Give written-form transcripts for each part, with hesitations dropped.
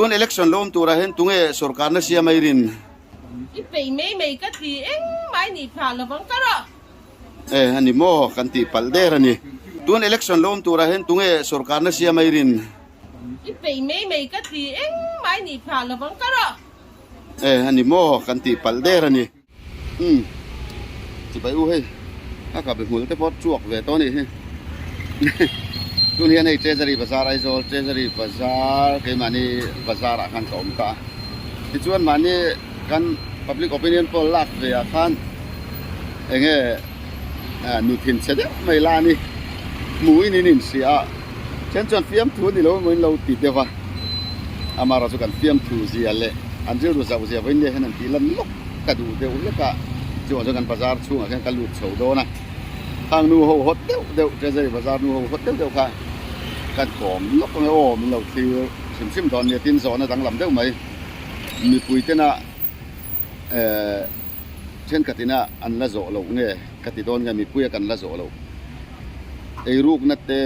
Tun election lo awm turah hian tunge sorkarna siam a i rin? I peih mai mai ka ti engmah i nih phah lovang ka rawh. E a ni maw kan tih palh der a ni. Tun election lo awm turah hian tunge sorkarna siam a i rin? I peih mai mai ka ti engmah i nih phah lovang ka rawh. E a ni maw kan tih palh der a ni. Umm chibai u hei a ka be hmul te pawh chuak ve tawh a nih hi tun hian hei Treasury Bazar Aizawl Treasury Bazar keimahni bazar ah khan ka awm ta a tichuan mahni kan public opinion poll lak ve ah khan eng nge nu thin chhe deuh mai la a ni hmuhin in inhria a then chuan fiamthu a ni lo emaw in lo ti deuh a amaherawhchu kan fiamthu zia leh an rilru zauh zia vawiin nge hian an tih lan lawk. Ka duh deuh hlek a, chuvang chuan kan bazar chhungah khian ka lut chho dawn a, khang nu ho hawt deuh deuh Treasury bazar nu ho hawt deuh deuh kha kan kawm lawk ang e aw min lo thlir hrim hrim dawn nia tin zawhna danglam deuh mai mipui tena eh thenkhat ina an la zawh loh nge ka ti dawn nge mipuia kan la zawh loh eirukna te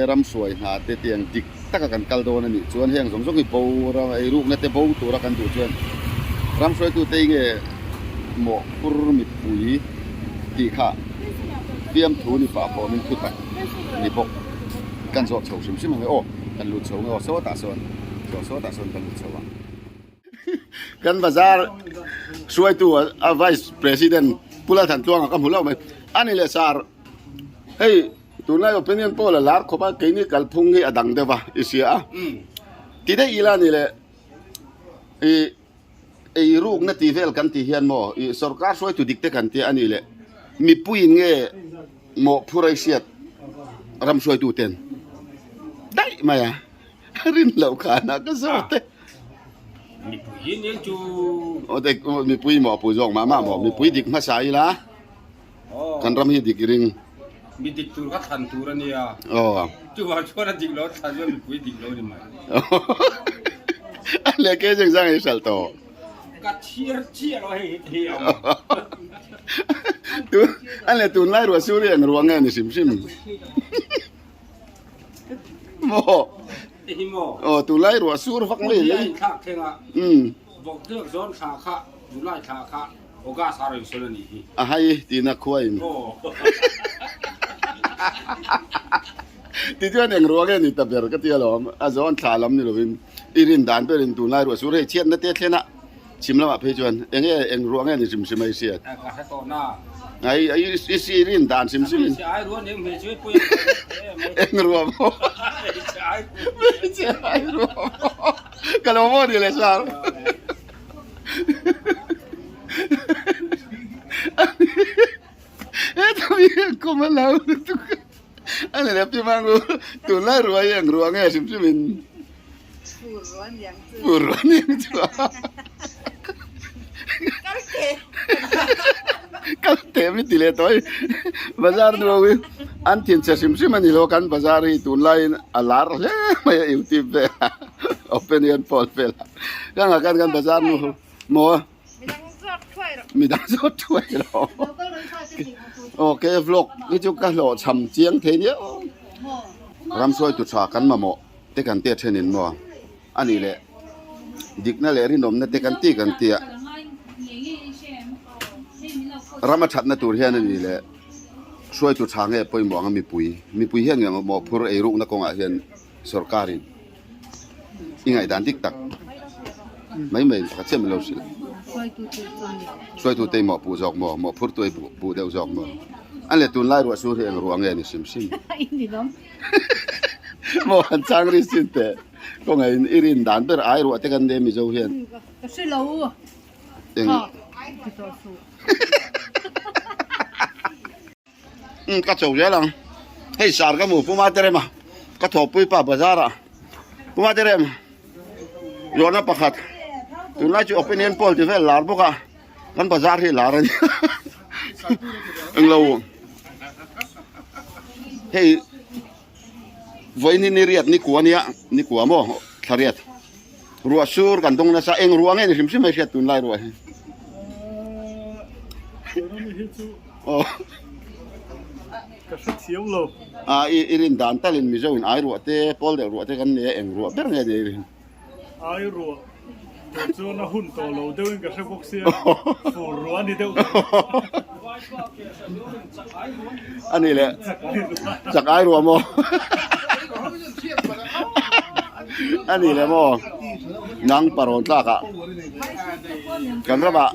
ramhruai hna te tiang dik taka kan kal dawn a nih chuan heng zawng zawng hi bo ram eirukna te bo tura kan duh chuan ram hruaitute hi nge mawhphur mipui tih kha fiamthu ni pah pawmin thu tak ni bawk kan zawh chho hrim hrim ang e aw kan lut chho nge aw sawtah sawn saw sawtah sawn kan lut chho ang. Kan bazar hruaitu a vice president Pu Lalthantluanga ka hmu hlauh mai a ni leh sar hei. Tunlai opinion poll a lar khawp a, keini kalphung hi a dang deuh a, i hria a. Ti daih ila ni le, i eirukna tih vel kan tih hian maw, i sorkar hruaitu dik te kan tia a ni le, mipuiin nge mawhphur a i hriat ram hruaitu ten daih mai a, rin loh khanah ka zawt e. Mipui nen chu. Mipui mawhpui zawk mah mah maw, mipui dik hmasa ila. Kan ram hi dik i ring. Mi dik tur kha thlan tur a nia. Aw. Chuvang chuan a dik lo thlan chuan mipui dik lo ni mai. A leh ke zeng zang i hralh tawh. Ka chhiar chiah lo hei hi thei ang. Tu a leh tunlai ruah sur hi eng ruah nge ni hrim hrim. Maw. Hi maw. Aw tunlai ruah sur vak mai le. Thlak thleng a. Um. Vawk thlek zawn thla kha July thla kha August a rawn sawn a nih hi. A hai tina khuain. Tichuan eng ruang nge ni ta ber ka ti alawm. A zawn thla lam ni lovin i rin dan berin tunlai ruah chu rei chhiatna te thlen a chhim lamah phei chuan eng nge eng ruang nge ni hrim hrim a i hriat. Ka hre tawh na. Ai i si i rin dan hrim hrim in. Hmeichhe ai ruah nen hmeichhe pawh in eng ruah maw. Hmeichhe ai ruah. Hmeichhe ai ruah maw. Ka lo maw ni le sar. Tunlai ruai hi eng ruah nge hrim hrim in fur ruah aniang chu kal teh min ti leh tawh hei bazar nu ho hi an thinchhe hrim hrim a ni lo kan bazar hi tunlaiin a lar hle mai a youtube velah opinion poll velah ka ngah khan kan bazar nu ho maw midang zawk thuai rawh aw ke vlog hi chu ka hlawh cham chiang thei nia ramsawi tu tha kan mamawh te kan tia thenin maw a nih leh dikna leh rinawmna te kan ti kan tia rama thatna tur hian a nih leh hruaitu tha nge pawimawh anga mipui mipui hian nge mawhphur eirukna kawngah hian sorkarin i ngaihdan dik tak mai mai pakhat chiah min lo hrilh hruaitu te mawh puh zawk maw mawh phur tu ei puh deuh zawk maw a le tunlai ruah sur hi eng ruah nge ni hrim hrim maw han chang ri sin teh kawngah in i rin dan ber ai ruah te kan nia mizo hian eng Umm ka cho zel ang hei sar ka hmu puma te rem a ka thawhpui pa bazar ah puma te rem zawhna pakhat tunlai chu opinion poll ti vel lar bawk a kan bazar hi lar a ni englo hei vawiin hi ni riat ni kua nia ni kua maw thla riat ruah sur kan dawng nasa eng ruah nge ni hrim hrim mai hriat tunlai ruah hi. Aw. Ka hre thiam lo. A i i rin dan talin Mizo in ai ruah te pawl deuh ruah te kan nei a eng ruah ber nge ni i rin? Ai ruah tur chuan a hun tawh lo deuhin ka hre bawk sia, fur ruah a ni deuh tawh. A ni le, chak ai ruah maw? A ni le maw? Nang parawn tlakah kan ramah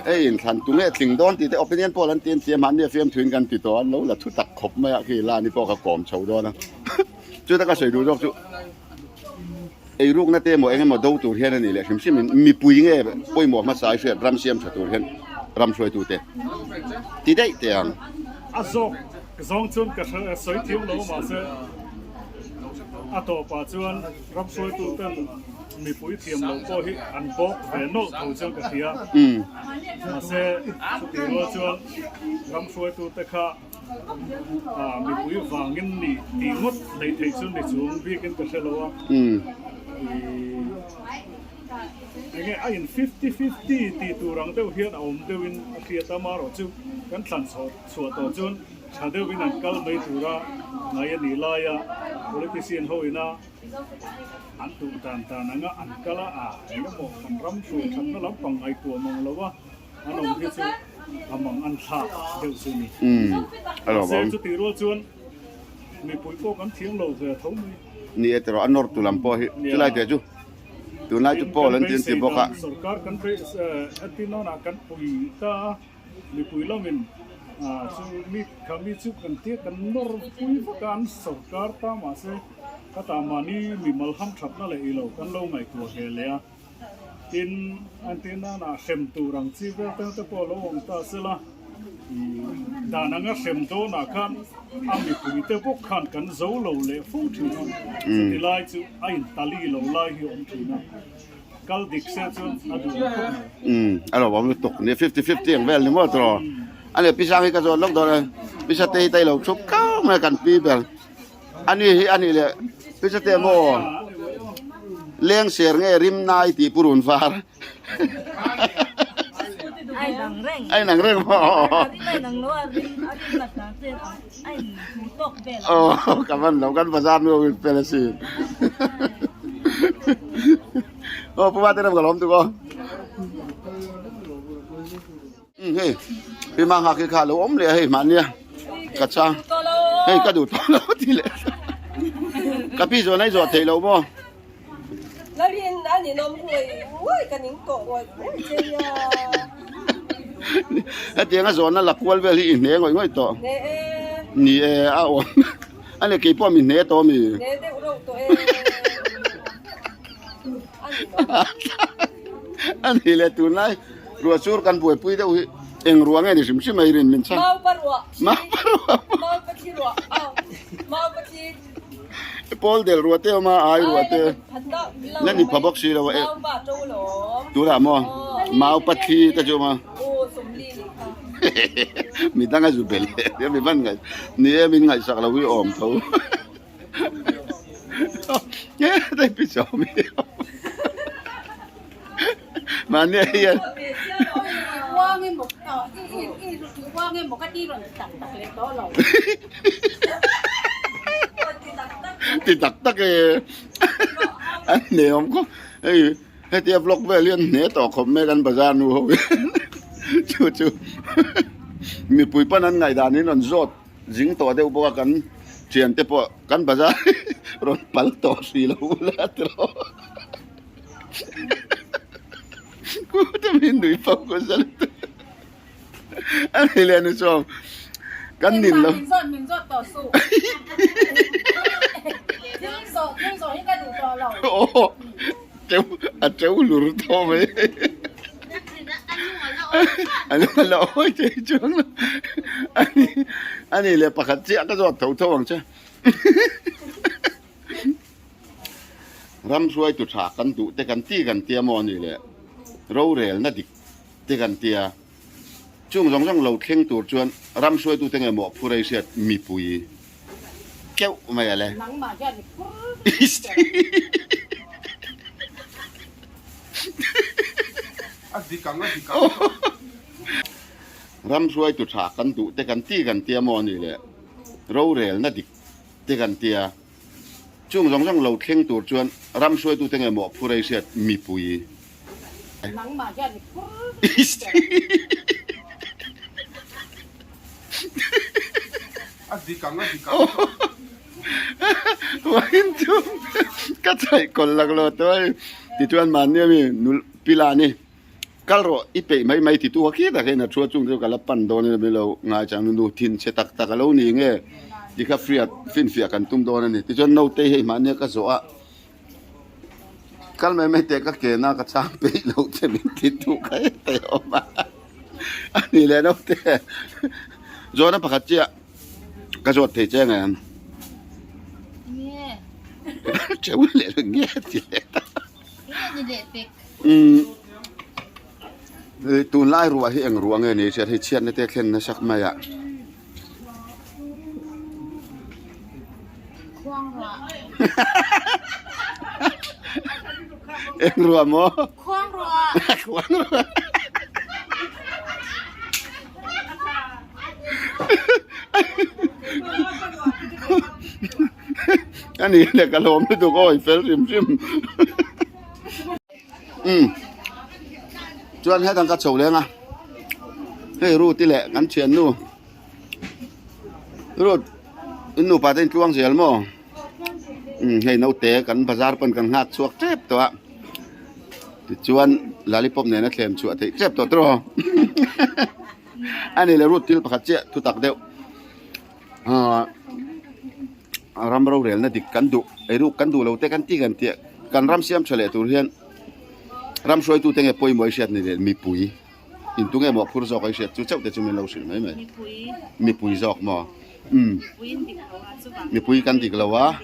hei inthlan tu nge tling dawn tih te opinion poll an ti an ti a, mahni a fiamthuin kan ti tawh a, an lo la thu tak khawp mai a, khi lani pawh ka kawm chho dawn a. Chuta ka sawi duh zawk chu eirukna te emaw eng emaw do tur hian a nih leh hrim hrim in mipui nge pawimawh hmasa ai hriat ram siam tha tur hian ram hruaitu te ti daih teh ang. A zawk zawng chuan ka hre sawi thiam lo mahse a tawpah chuan ram hruaitu ten mipui thiam lo pawh hi an bawk ve nawlh tho chuan ka hria mahse chutih rual chuan ram hruaitu te kha Mipui vangin ni tih ngawt hleih theih chu ni chung bikin ka hre lo a. Enge a in fifty fifty tih tur ang deuh hian a awm deuhin a hriat a, amaherawh chu kan thlan chhuah tawh chuan tha deuhin an kal mai tura ngai a nih laia politician ho ina an duh dan dan anga an kal a, engemaw kan ram hruai thatna lampang ngaihtuah mang lo a. An awm hi chu a mang an thlak deuh chu ni. Mahse chutih rual chuan mipui pawh kan thiam lo ve tho mai. Ni e tiraw a nawr tu lam pawh hi chulai te chu tunlai chu Paul an ti an ti bawk a. Sorkar kan entir nawnah kan pui ta a, mipui lamin chu mi kha mi chu kan tia kan nawr pui vak a an sorkar ta mahse khatah mahni mimal hamthatna leh ilo kan lo ngaihtuah ve leh a. Tin, an tih nana hrem tur ang chi vel te te pawh lo awm ta sela, dan anga hrem dawnah khan a mipui te bawk khan kan zo lo leh fo thin a, chuti lai chu a intali lo lai hi a awm thin a, kal dik se chuan a duh ang khawp mai. Umm, a lo awm lutuk nia, fifty fifty ang vel ni maw tiraw? A ni, Pisang hi ka zawt lawk dawn a, Pisa te hi ta i lo thup kau mai a kan pi ber. A ni hi a nih leh pisa te maw leng ser nge rim nai tih purun var ai nang reng maw aw ka van lo kan bazar nu in fel asin aw pu vate ram ka lawm tuk aw Hei pi ma nghak hi kha lo awm leh a hei mahnia ka chang hei ka duh tawh lo ti leh ka pi zawh nai zawh theih loh maw Lalin a ninawm nguai nguai ka ning tawh nguai nguai che nia. Hetianga zawhna la kual vel hi i hne ngawih ngawih tawh. Hne e. Ni e a awm. A ni keipawh mi hne tawh mi. Hne deuh reuh tawh e. A ninawm. A ni le tunlai ruah sur kan buaipui deuh hi eng ruah nge ni hrim hrim a i rin min chhan. Maupa ruah. Maupa ruah. Maupa thli ruah. Aw. Maupa thli. Pawl del ruah te awm a, ai ruah te. La ni pha bawk si lo a e. Maupa to lawm. Tunah maw maupa thli te chu awm a. Aw 40 ni kha. Midang a zu be leh mi van ngaih ni e min ngaihsak lo hi awm tho. Mahni hian ti tak tak e an hne awm khawp hei hetia vlog vel hi an hne tawh khawp mai kan bazar nu ho hian chu chu mipui pawn an ngaihdan in rawn zawt. Zing tawh deuh bawk a kan thian te pawh kan bazar hi rawn pal tawh hrih lo ula tiraw ku te min nui fo ku zel a ni leh nu chuan kan nin lo Min zawt min zawt tawh suh thil zawh thil zawh hi ka duh tawh lo aw teu a teu lur tawh mai a lung a la awi thei chuang lo ani ani leh pakhat chiah ka zawt tho tho ang che ram hruaitu tha kan duh te kan ti kan tia maw ani leh rorelna dik te kan tia chung zawng zawng lo thleng tur chuan ram hruaitu te nge mawh phur ei hriat mipui keuh mai ale. Nangmah hian i phur A dik ang a dik ang. Ram hruaitu tha kan duh te kan ti kan tia maw ni le rorelna dik te kan tia. Chung zawng zawng lo thleng tur chuan ram hruaitute nge maw phur ei hriat mipui. Nangmah hian i phur A dik ang, a dik ang. Vawiin chu ka chhaih kawlh lak lo tawh a ni. Tichuan mahni ami nul pila ni. Kal rawh, i peih mai mai ti tu a khi tak hian a thu a chung chu ka la pan dawn in a lo ngai chang nu nu thin chhe tak tak a lo ni nge ti kha hriat finfiah kan tum dawn a ni. Tichuan naute hei mahnia ka zawh a, kal mai mai teh ka ke na ka chang peih loh che min ti tu kha hetah a awm a, a ni leh naute zawhna pakhat chiah ka zawt thei che ang em? Nge. Cheu leh nge ti leh ta. Nge ni leh pek. Umm tunlai ruah hi eng ruah nge ni hriat hei chhiatna te thlen nasa mai a. Khuang ruah. Eng ruah maw? Khuang ruah. Khuang ruah. Ani le ka lawm lutuk aw i fel hrim hrim. Umm chuan hetang ka chho leng a hei Ruth i leh kan thiannu Ruth in nupa te in tluang zel maw umm hei naute kan bazar pawn kan nghak chhuak tep tawh a tichuan lollipop nena thlem chhuah theih tep tawh tawh a ni le Ruth thil pakhat chiah thutak deuh ahh. Ram rorelna dik kan duh, eiruk kan duh lo te kan ti kan tih kan ram siam tha leh tur hian ram hruaitute nge pawimawh i hriat ni leh mipui in tunge maw phur zawk a i hriat chu chauh te chu min lo hrilh mai mai. Mipui zawk maw? Umm. Mipui kan dik lo a.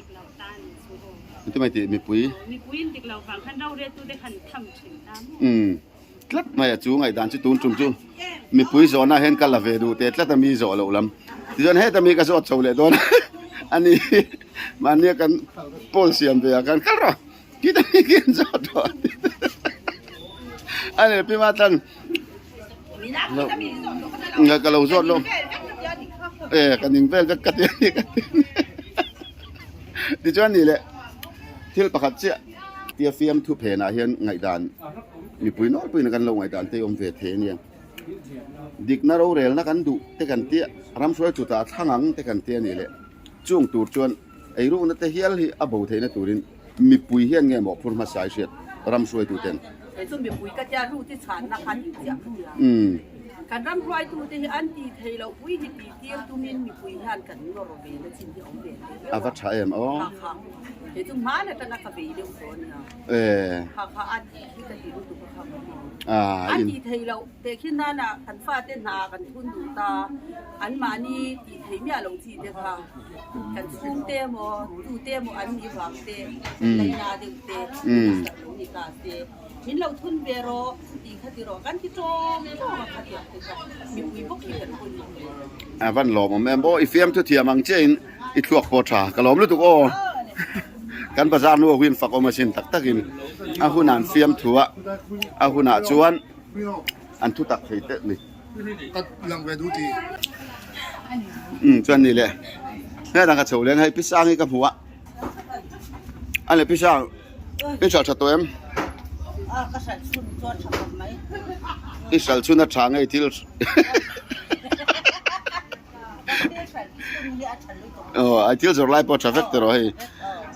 Engtin mai tih mipui. Umm. Tlat mai a chu ngaihdan chu tun tum chu mipui zawhna hian ka la ve duh teh tlat a mi zawh loh lam tichuan heta mi ka zawt chho leh dawn a ni mahnia kan pawl siam ve ah khan kal rawh khita mi khi an zawt rawh a ni pi matlan ka lo zawt lo e ka ning vel vek ka ti a ni ka ti tichuan ni leh thil pakhat chiah. Tia fiamthu phenah hian ngaihdan mipui nawlpuiin kan lo ngaihdan te awm ve thei a nia. Dikna rorelna kan duh te kan tia, ram hruai chutah a thlang ang te kan tia nih leh chung tur chuan eirukna te hial hi a bo theihna turin mipui hian nge mawhphur hmasa i hriat ram hruaitu ten. Kei chu mipui ka tia ru ti chhanna kha ti chiah ka tia. Kan ram hruaitute hi an ti thei loh pui hi ti tir tumin mipui hian kan nawr ve na chin hi a awm ve thei viau a. A va tha em aw. Kha kha. Kei chu hman atanga ka bei deuh tawh a nia. Kha kha a tih hi ka ti lutuk a kha ka ti. A ti thei loh teh khi nana kan fate hna kan thun duh ta anmahni tih thei miah loh chi te kha kan chhungte emaw tute emaw an nih vang te laina deuh te minister lo ni ta se min lo thun ve rawh tih kha ti rawh kan ti tawng tawng a kha tiang te kha mipui bawk hi kan pawimawh hle. A van lawmawm em aw i fiamthu thiam ang chiahin I thluak pawh tha ka lawm lutuk aw. Kan bazar nu huin fak awm asin tak takin a hunah an fiam thu a, a hunah chuan an thu tak thei teh ni. Umm chuan ni le heng dang ka chho leng hei pi sang hi ka hmu a, a le pi sang i hral tha tawh em? I hral chhun a tha ngei thil. Aw a thil zawrh lai pawh tha vek tawh hei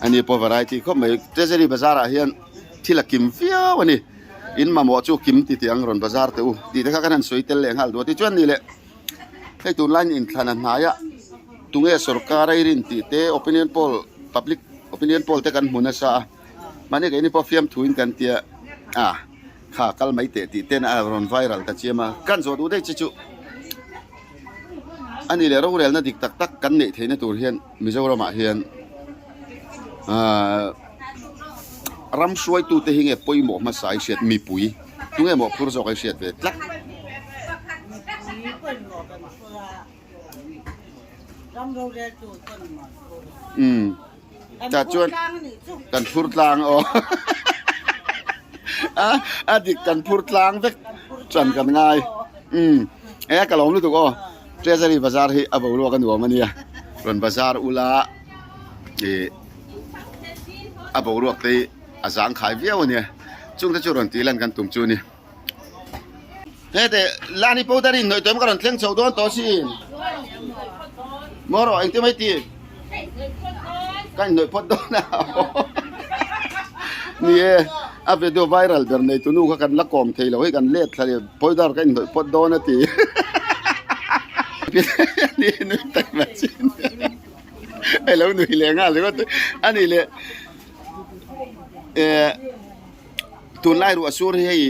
ani pawh variety khawp mai treasury bazar ah hian thil a kim viau a ni in mamawh chu kim ti tih ang rawn bazar teh u tih te kha kan han sawi tel leh nghal duh a tichuan ni leh hei tunlai in inthlan a hnai a tunge sorkar a i rin tih te opinion poll public opinion poll te kan hmu nasa a mahni keini pawh fiamthu in kan tia a. Kha kal mai teh tih ten a rawn viral ta chiam a, kan zawh duh daih che chu a ni leh rorelna dik tak tak kan neih theihna tur hian Mizoramah hian ahh ram hruaitute hi nge pawimawh hmasa i hriat mipui tunge maw phur zawk a i hriat ve tlat. Umm. Tah chuan kan phur tlang aw a a dik kan phur tlang vek chuan kan ngai umm e ka lawm lutuk aw treasury bazar hi a boruak a nuam a nia rawn bazar ula ih. a boruak te hi a zangkhai viau a nia chungte chu rawn tih lan kan tum chu a ni. Hete lani powder in hnawih tawm ka rawn thleng chho dawn tawh sin. Maw rawh engtin mai ti? Ka inhnawih phawt dawn a. Ni e, a video viral ber nei tunu kha kan la kawm thei lo hei kan let thla leh powder ka inhnawih phawt dawn a ti. Ni nui tak mai chin. Hei lo nui leh nghal ringawt a ni leh eh. Tunlai ruah sur hi hei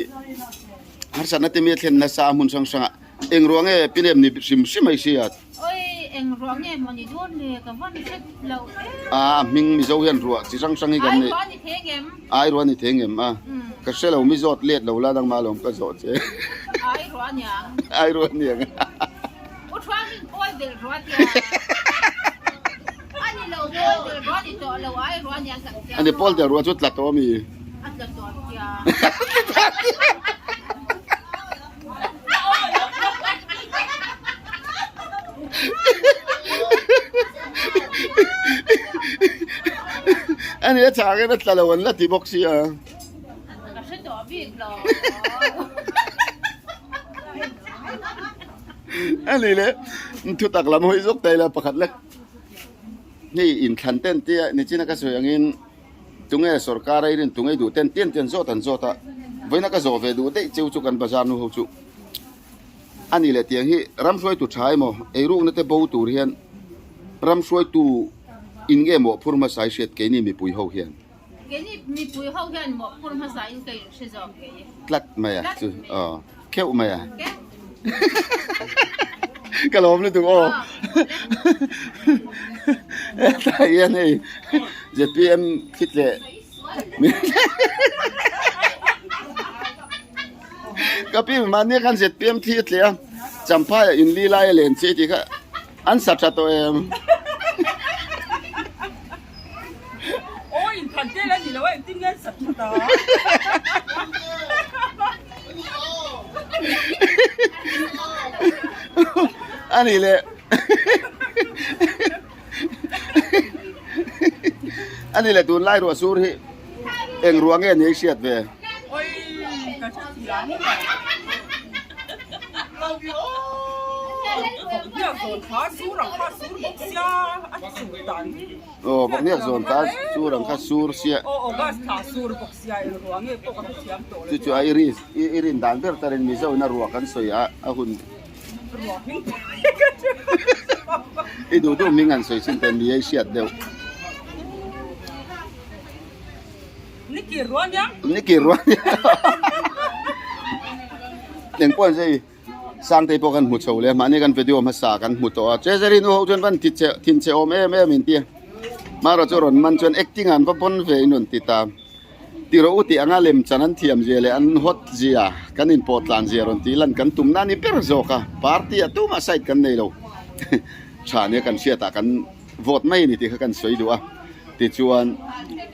harsatna te mi a thlen nasa a hmun hrang hrangah eng ruah nge pinem ni hrim hrim mai hriat. Oi eng ruah nge maw ni dawn le ka van hret lo em. A hming Mizo hian ruah chi hrang hrang hi kan nei. Ai ruah ni thei ngem. Ai ruah ni thei ngem a. Ka hre lo mi zawt let lo la nangmah lawm ka zawh che. Ai ruah niang. Ai ruah niang. U thuang min pawl belh ruah tia. A ni lo pawl del ruah ni tawh lo ai ruah niang kan tia. A ni pawl del ruah chu tla tawh a mi. A tla tawh tia. A ni a chhang in a tla lo an la ti bawk sia. Ka hre tawh bik lo. A ni le thu tak lam hawi zawk ta ila pakhat lek hei inthlan ten tia nichina ka sawi angin tunge sorkar a irin tunge duh ten tian tian zawt an zawt a vawiina ka zawh ve duh daih cheu chu kan bazar nu ho chu a ni le tiang hi ram hruaitu tha emaw eirukna te bo tur hian ram hruaitu in nge mawh phur hmasa i hriat keini mipui ho hian. Keini mipui ho hian mawhphur hmasa in ka inhre zawk kei. Tlat mai a chu aw kheuh mai a. Ka lawm lutuk aw. Hetah hian hei zpm thlit leh ka pi mahni khan zpm thi a tleh a Champhai ah inli lai a len che tih kha an sa tha tawh em. Aw in phan tel a ni lo a engtin nge an sat that a. A nih leh a nih leh tunlai ruah sur hi eng ruah nge ni a i hriat ve? Oi ka hrethiam. Aw vawkniak zawn kha sur ang kha sur sia. Chu chu a i ri i rin dan ber tarin Mizo in a ruah kan sawi a a hun i duh duh hming han sawi chin teh ni a i hriat deuh. Nikir ruah nia. Engpawh an sawi. Sangtei pawh kan hmu chho leh a mahni kan video hmasa kan hmu tawh a Treasury nu ho chuan van ti che thin che awm em em in tia Mara chu rawn man chuan acting an va pawn ve in rawn ti ta ti rawh u tih anga lem chan an thiam zia leh an hot zia kan in pawh tlan zia rawn tih lan kan tum na ni ber zawk a party ah tumah side kan nei lo tha nia kan hriat ah kan vote mai a ni tih kha kan sawi duh a tichuan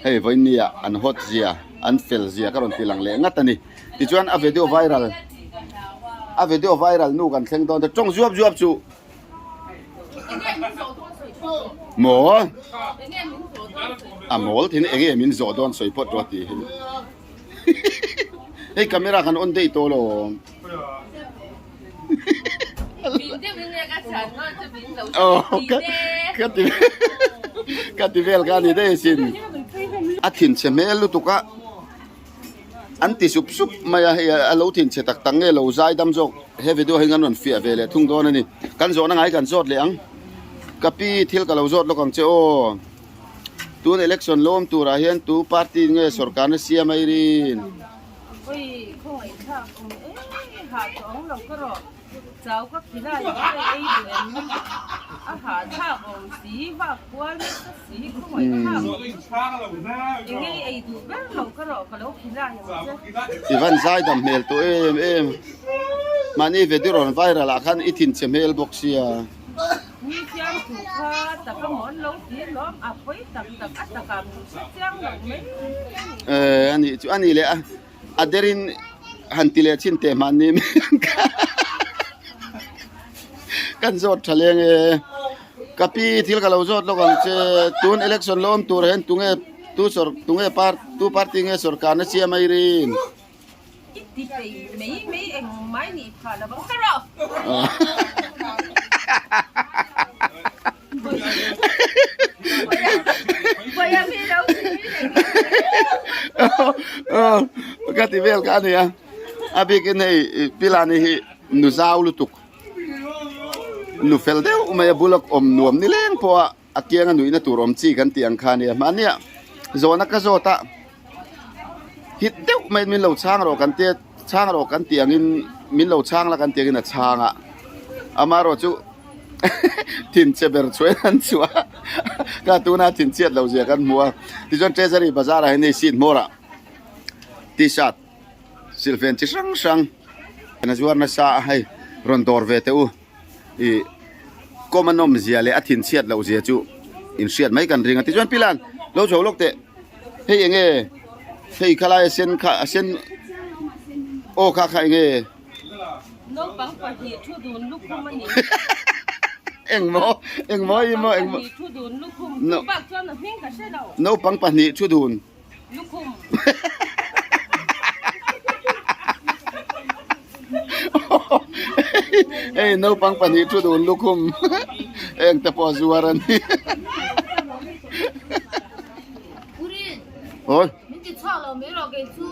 hei vawiin ah an hot zia an fel zia ka rawn ti lang leh ngat a ni. Tichuan a video viral a video viral nu kan thleng dawn ta tawng zuap zuap chu maw a mawl thin enge min zawh dawn sawi phawt rawh tih hi hei camera kan on daih tawh lo ka ti ka ti vel ka ni daih asin a thinchhe hmel lutuk a. An ti sup sup mai a, hei a lo thinchhe tak tak nge lo zai dam zawk he video hi an rawn fiah ve leh thung dawn a ni. Kan zawhna ngai kan zawt leh ang. Ka pi thil ka lo zawt lawk ang che aw. Tun election lo awm turah hian tu party nge sorkarna siam a i rin? Oi khawngaih thlak awm e ha tawh ang lo ka rawh. Chau ka khilai nge ei duh em? A hahthlak awm si, vak kual nasa si, khawngaih thlak eng ei ei duh ber lo ka rawh ka lo khilai ang che. I van zai dam hmel tawh em em. Mahni video rawn viral ah khan i thinchhe hmel bawk sia. Mi fiam thu kha taka maw an lo ti lawm a pawi tak tak a takah hmuh hre chiang lo mai mai a ni. Eh a nih chu a nih leh a. A derin han ti leh chin teh hmanni kan zawt tha leng e. Ka pi thil ka lo zawt lawk ang che tun election lo awm tur hian tunge. Tu sawr tunge par tu party nge sawrkarna siam a i rin? I ti peih mai mai eng mai nih phah lo ang ka rawh. Ka ti vel ka ania a bikin hei pilani hi nu zau lutuk nu fel deuh mai a bula awm nuam ni leng pawh a a kianga nuihna tur awm chi kan tih ang kha ania mahnia zawhna ka zawt a hit deuh mai min lo chhang rawh kan tia chhang rawh kan tih angin min lo chhang la kan tih angin a chhang a amaherawhchu thin che ber chuan an chhuah a ka tuna thin chhiat loh zia kan hmu a tichuan treasury bazar ah hian hei seat hmawr ah t-shirt silhfen chi hrang hrang a zuar nasa a hei rawn dawr ve teh u ih kawm a nawm zia leh a thin chhiat loh zia chu in hriat mai kan ring a tichuan pilan lo chho lawk teh hei eng nge hei khalai a sen kha a sen aw kha kha eng nge. Naupang pahnih thu dun lukhum a ni. Engmaw? Engmaw i maw? Engmaw? Naupang pahnih thu dun lukhum. Chu bak chuan a hming ka hre lo. Naupang pahnih thu dun. Lukhum. Hei naupang pahnih thu dun lukhum. Eng te pawh a zuar a ni. Urin. Awi. Min ti chhuak lo mai rawh kei chu.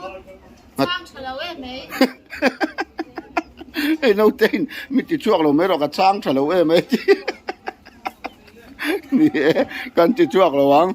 Chhang tha lo em mai. Hei naute in mi ti chhuak lo mai rawh ka chhang tha lo em mai. Ni e, kan ti chhuak lo ang.